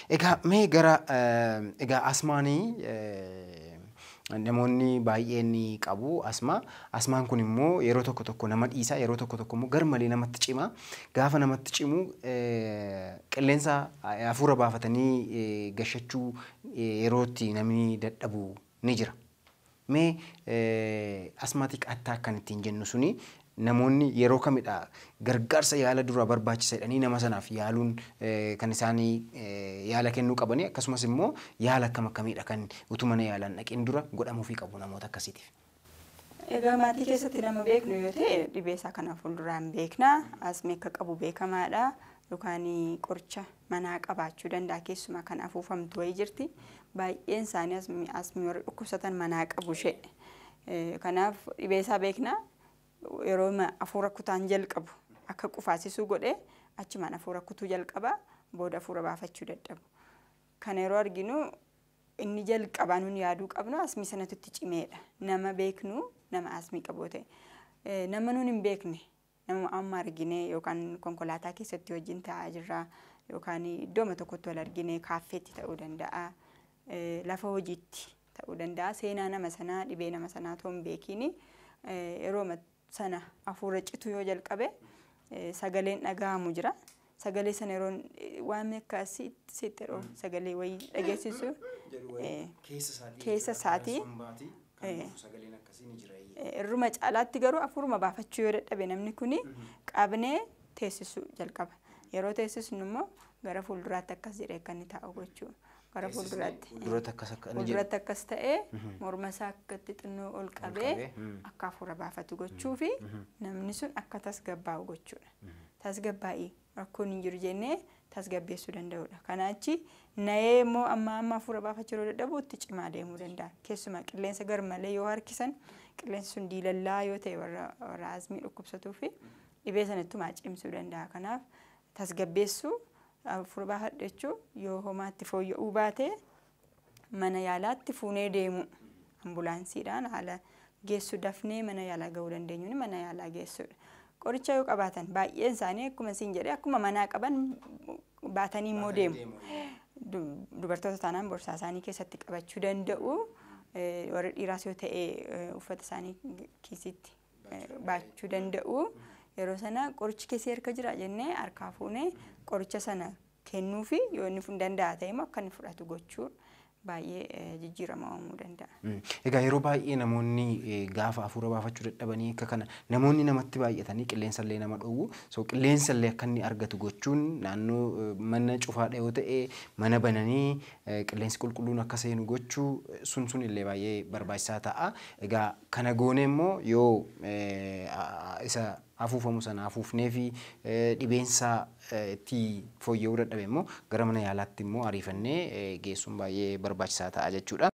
Egaa mee gara egaa asmaanii namoonni baay'een ni qabu asmaa. Asmaan kun immoo yeroo tokko tokko nama dhiisa, yeroo tokko tokko immoo garmalee namatti cima. Gaafa namatti cimu qilleensa hafuura baafatanii gashachuu yeroo itti namni dadhabu ni jira. Mee asthmatic attack kan ittiin jennu suni namoonni yeroo kamidha gargaarsa yaala dura barbaachisa jedhanii nama sanaaf yaaluun kan isaanii yaala kennuu qabanii, akkasumas immoo yaala akkam akkamiidha kan utuu mana yaalaan dhaqin dura godhamuufii qabu namoota akkasiitiif? Egaa maatii keessatti nama beeknu yoo ta'e, dhibee isaa kana fuulduraan beekna. Asmii akka qabu beekamaadha. Yookaan qoricha manaa qabaachuu danda'a, keessumaa kan afuufamtu wayii jirti. Baay'een isaanii asmii warri dhukkubsatan manaa qabu ishee. Kanaaf dhibee isaa beekna. Yeroo hafuura kutaan jalqabu akka qufaasisuu godhee achumaan hafuura kutuu jalqaba, booda hafuura baafachuu dadhabu. Kana yeroo arginu inni jalqabaa nun yaaduu qabnu asmii sanatu itti cimeedha. Nama beeknu, nama asmii qabu ta'e. Nama nun hin beekne, nama amma argine yookaan konkolaataa keessatti wajjin taa'aa jirra yookaan iddooma tokkotti wal argine, kaaffeetti ta'uu danda'a, lafa hojiitti ta'uu danda'a. Seenaa nama sanaa, dhibee nama sanaa otoo hin beekiin yeroo sana hafuura citu yoo jalqabe sagaleen dhaga'amu jira. Sagalee sana yeroo waan akka sitti yeroo sagalee wayii dhageessisu keessa isaatii irruma caalaatti garuu hafuuruma baafachuu yoo dadhabe namni kuni qabnee teessisuu jalqaba. Yeroo teessisnu immoo gara fuulduraatti akkas jedhee akka inni taa'u gochuu. Gara fuulduraatti. Fuulduratti akkas ta'ee morma isaa akkatti xinnoo ol qabee akka hafuura baafatu gochuu fi namni sun akka tasgabbaa'u gochuudha. Tasgabbaa'ii, rakkoon hin jiru jennee tasgabbeessuu danda'udha. Kana achi na'ee immoo amma amma hafuura baafachuu yeroo dadhabu itti cimaa deemuu danda'a. Keessumaa qilleensa garmalee yoo harkisan, qilleensi sun diilallaa yoo ta'e, warra asmii dhukkubsatuu fi dhibee sana ittumaa cimsuu danda'a. Kanaaf tasgabbeessuu, hafuura baafadhu jechuu, yoo homaatti fooyya'uu baate mana yaalaatti fuunee deemu, ambulaansiidhaan haala geessu, dafnee mana yaalaa gahuu dandeenyuun mana yaalaa geessuudha. Qoricha yoo qabaatan, baay'een isaanii akkuma siin jedhee akkuma manaa qaban baatanii immoo deemu. Dubartoota taanaan borsaa isaanii keessatti qabachuu danda'u. Warri dhiiraas yoo ta'e uffata isaanii kiisitti baachuu danda'u. Yeroo sana qorichi keessee harka jira jennee harkaa fuunee qoricha sana kennuufi yoo inni danda'a ta'e immoo akka inni fudhatu gochuu baay'ee jijjiirama uumuu danda'a. Egaa yeroo baay'ee namoonni gaafa hafuura baafachuu dadhabanii akka kana namoonni namatti baay'atanii qilleensa illee nama dhowwu. So qilleensa illee akka inni argatu gochuun, naannoo mana cufaadha yoo ta'e mana bananii qilleensi qulqulluun akka seenu gochuu sun illee baay'ee barbaachisaa ta'a. Egaa kana goone immoo yoo isa afuufamu sana afuufnee fi dhibeensaa itti fooyya'uu dadhabe immoo gara mana yaalaatti immoo ariifannee geessuun baay'ee barbaachisaa ta'a jechuudha.